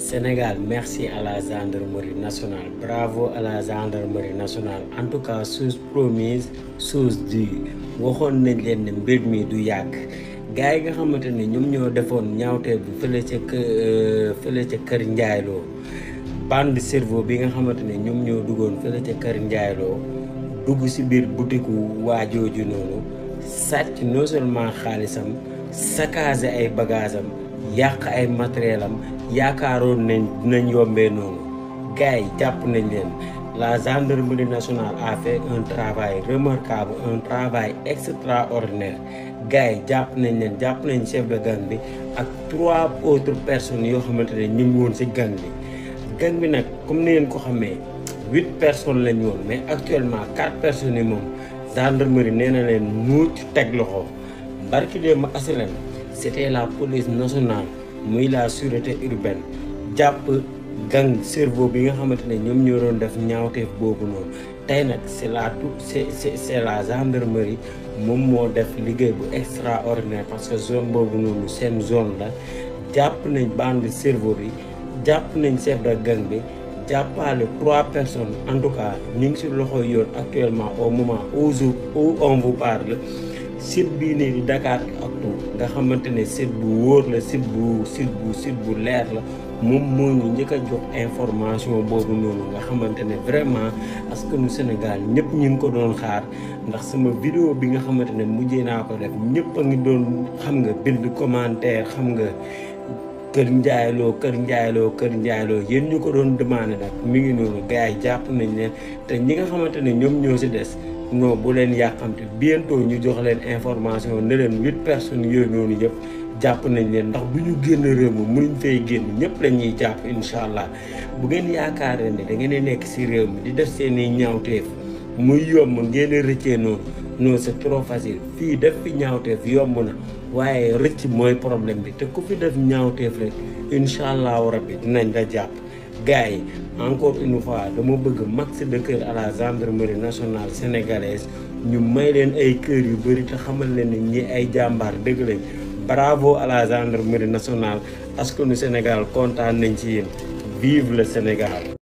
Sénégal, merci à la gendarmerie nationale. Bravo à la gendarmerie nationale. En tout cas, chose promise, chose due. waxoon nañ leen ne mbir mi du yàgg gars yi nga xamante ne ñoom ñoo defoon ñaawtee bi fële ca kër Njaayloo bande cerveau bi nga xamante ne ñoom ñoo duggoon fële ca kër Njaayloo dugg si biir butiku waajooju noonu sàcc non seulement xaalisam saccagé ay bagages am yàq ay matériel am yaakaaroon nañ dinañ yombee noonu gars yi jàpp nañ leen. La gendarmerie nationale a fait un travail remarquable, un travail extraordinaire. gars yi jàpp nañ leen jàpp nañ chef de gang bi ak 3 autres personnes yoo xamante ne ñu ngi woon ci gang bi. gang bi nag comme ni ngeen ko xamee 8 personnes lañ woon mais actuellement 4 personnes yi moom gendarmerie nee na leen muuc teg loxo. barki dee ma asilen c'était la police nationale muy la sûreté urbaine jàpp gang cerveau bi nga xamante ne ñoom ñoo doon def ñaawteef boobu noonu tey nag c'est la gendarmerie moom moo def liggéey bu extraordinaire parce que zone boobu noonu seen zone la jàpp nañ bande cerveau bi jàpp nañ chef de gang bi jàppale 3 personnes en tout cas ñu ngi ci loxo yoon actuellement au moment où on vous parle site bii nii di Dakaractu nga xamante ne site bu wóor la site bu leer la moom moo ñu njëkk a jox information boobu noonu nga xamante ne vraiment askanu Sénégal ñëpp ñu ngi ko doon xaar ndax sama vidéo bi nga xamante ne mujjee naa ko def ñëpp a ngi doon xam nga bind commentaire xam nga kër njaayloo yéen ñu ko doon demandé nag mi ngi noonu gars yi jàpp nañ leen te ñi nga xamante ne ñoom ñoo ci des non bu leen yàqamte bientôt ñu jox leen information ne leen 8 personnes yooyu noonu yëpp jàpp nañ leen ndax bu ñu génn réew mi mënuñ fay génn ñëpp la ñuy jàpp incha allah bu ngeen yaakaaree ne da ngeen di nekk ci réew mi di def seen i ñaawteef muy yomb ngeen di rëccee noonu non c'est trop facile fii def fi ñaawteef yomb na waaye rëcc mooy problème bi te ku fi def ñaawteef rek incha allahu rabbi dinañ la jàpp. gars yi encore une fois dama bëgg max de cœur à la gendarmerie nationale sénégalaise ñu may leen ay kër yu bëri te xamal leen ne ñi ay jàmbaar dëgg lañ. bravo à la gendarmerie nationale askanu Sénégal kontaan nañ ci yéen vive le Sénégal.